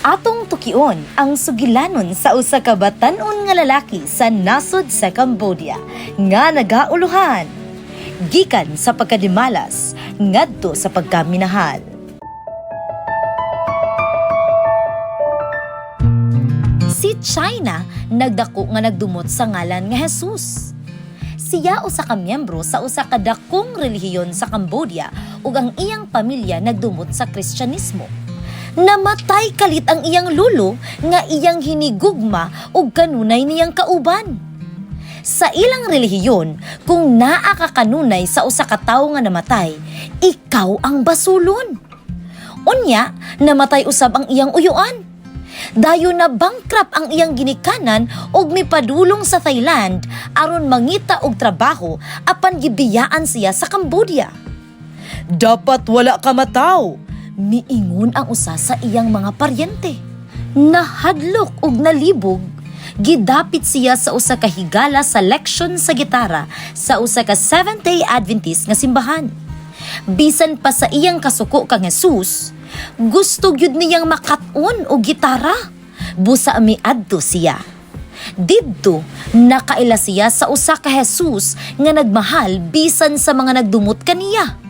Atong tukion ang sugilanon sa usa ka batan-on nga lalaki sa nasod sa Cambodia nga nagauluhan gikan sa pagkadimalas ngadto sa pagkaminahal. Si China nagdako nga nagdumot sa ngalan nga Jesus. Siya usa ka miyembro sa usa ka dakong relihiyon sa Cambodia ug ang iyang pamilya nagdumot sa Kristyanismo. Namatay kalit ang iyang lulo nga iyang hinigugma ug kanunay niyang kauban. Sa ilang relihiyon, kung naa ka kanunay sa usa ka tawo nga namatay, ikaw ang basulon. Unya, namatay usab ang iyang uyuan. Dayon na bankrupt ang iyang ginikanan ug mipadulong sa Thailand aron mangita og trabaho, apan gibiyaan siya sa Cambodia. "Dapat wala ka mataw," miingon ang usa sa iyang mga paryente. Nahadlok ug nalibog, gidapit siya sa usa ka higala sa leksyon sa gitara sa usa ka Seventh-day Adventist nga simbahan. Bisan pa sa iyang kasuko kang Jesus, gusto gyud niyang makat-on og gitara. Busa miadto siya. Didto, nakaila siya sa usa ka Jesus nga nagmahal bisan sa mga nagdumot kaniya.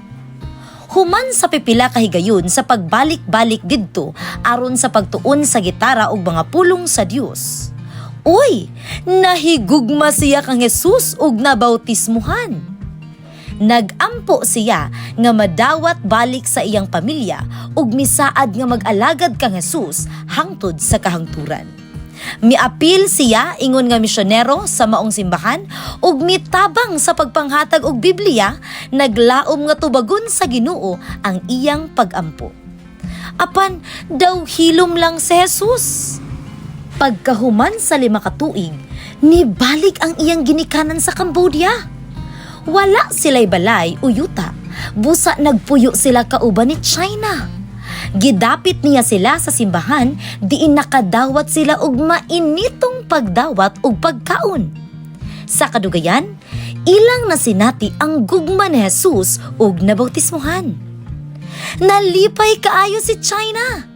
Human sa pipila ka higayon sa pagbalik-balik didto aron sa pagtuon sa gitara og mga pulong sa Dios, uy, nahigugma siya kang Jesus ug nabautismuhan. Nagampo siya nga madawat balik sa iyang pamilya ug misaad nga mag-alagad kang Jesus hangtod sa kahangturan. Miapil siya ingon nga misyonero sa maong simbahan ug mitabang sa pagpanghatag og Biblia, naglaom nga tubagon sa Ginoo ang iyang pagampo. Apan daw hilom lang si Jesus. Pagkahuman sa 5 ka tuig, nibalik ang iyang ginikanan sa Cambodia. Wala sila'y balay o yuta. Busa nagpuyo sila kauban ni China. Gidapit niya sila sa simbahan diin nakadawat sila og mainitong pagdawat og pagkaon. Sa kadugayan, ilang nasinati ang gugma ni Jesus ug nabautismuhan. Nalipay kaayo si China.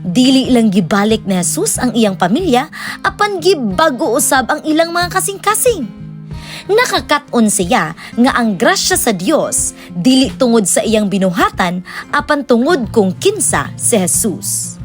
Dili lang gibalik ni Jesus ang iyang pamilya, apan gibago usab ang ilang mga kasing-kasing. Nakakat-on siya nga ang grasya sa Dios dili tungod sa iyang binuhatan, apan tungod kung kinsa si Jesus.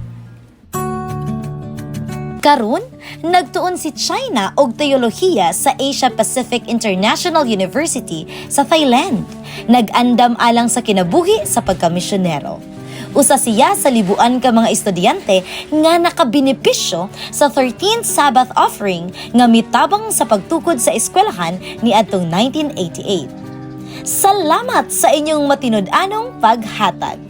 Karon, nagtuon si China og teolohiya sa Asia Pacific International University sa Thailand. Nag-andam alang sa kinabuhi sa pagkamisyonero. Usa siya sa libuan ka mga estudyante nga nakabenepisyo sa 13th Sabbath offering nga mitabang sa pagtukod sa eskwelahan niadtong 1988. Salamat sa inyong matinud-anong paghatag.